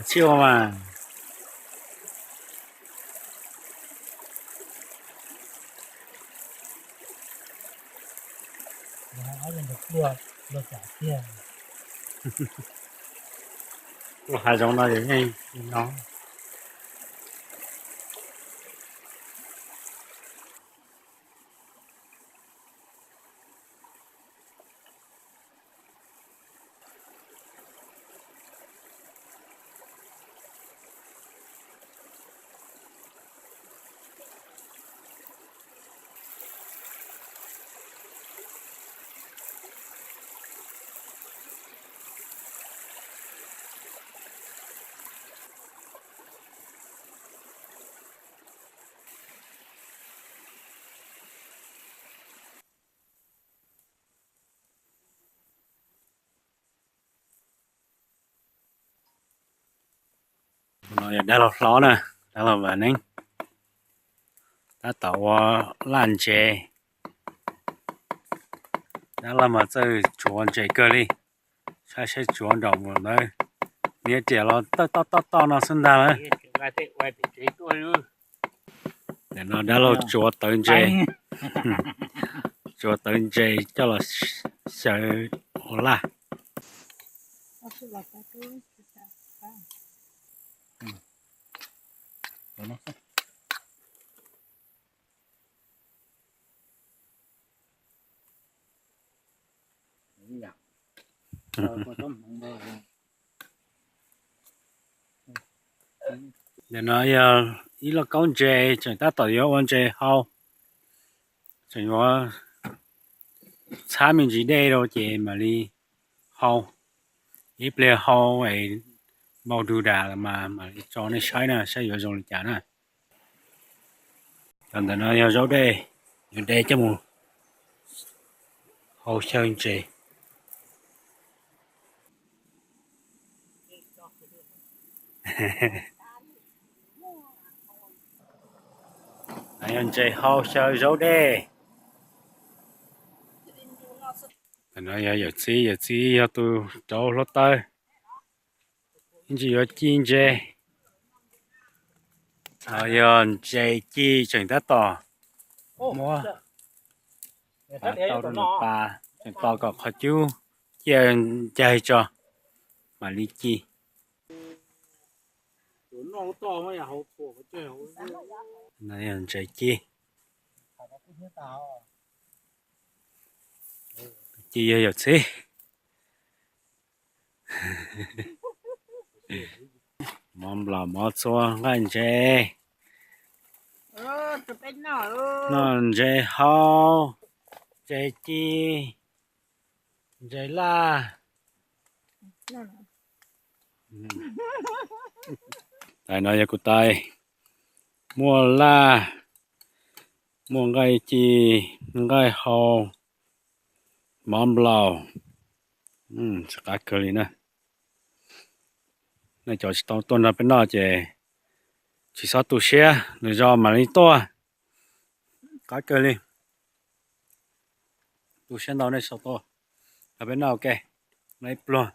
Txhij ua mas. Ua hav zoov no yog yeej no. No yog dab laug hlob na, dab laug Vam Neeb, tab tom ua laj ntses. Dab laug mas txawj tsuav ntses kawg li, saib saib tsuav nraum ntawd, niag riam los tawj toj toj toj no xwb ntag lawm. Nim no dab laug tsuav tawv ntses, tsuav tawv ntses coj los xyaw ua laj. Ntawm no yog ib lub kaub ntses, tseem tab tom yuav ua ntses hau, tseem yuav txhab me ntsis dej rau ces mam li hau. Ib pliag hau es npau dug dam los mas mam li tso nej saib na, saib yuav zoo li cas na. Cov ntawm no yog zaub dej, yuav de coj mus hau xyaw ntses. Yog ntses hau xyaw zaub dej. Ntawm no yog yawm txiv, yawm txiv yog tus rauv hluav taws, ib ntsis yuav ci ntses. Yog ntses ci tseem tab tom muab tau rau nws pas, tseem tos kom qhov cub ciaj ncag tso mam li ci. No yog ntses ci, ci yog yawm txwv. Mov nplaum, mov txhua, nqaij ntses, noj ntses hau, ntses ci, ntses laj. Tais no yog kuv tais, muaj laj, muaj nqaij ci, nqaij hau, mov nplaum, tsis qab kawg li na. Nej cov tsis tau tuaj nrog peb noj ces tsis txhob tu siab, lwm zaus mam li tuaj. Qab kawg li. Tu siab ntau nej tsis tau tuaj nrog peb noj ua ke. Noj ib pluag.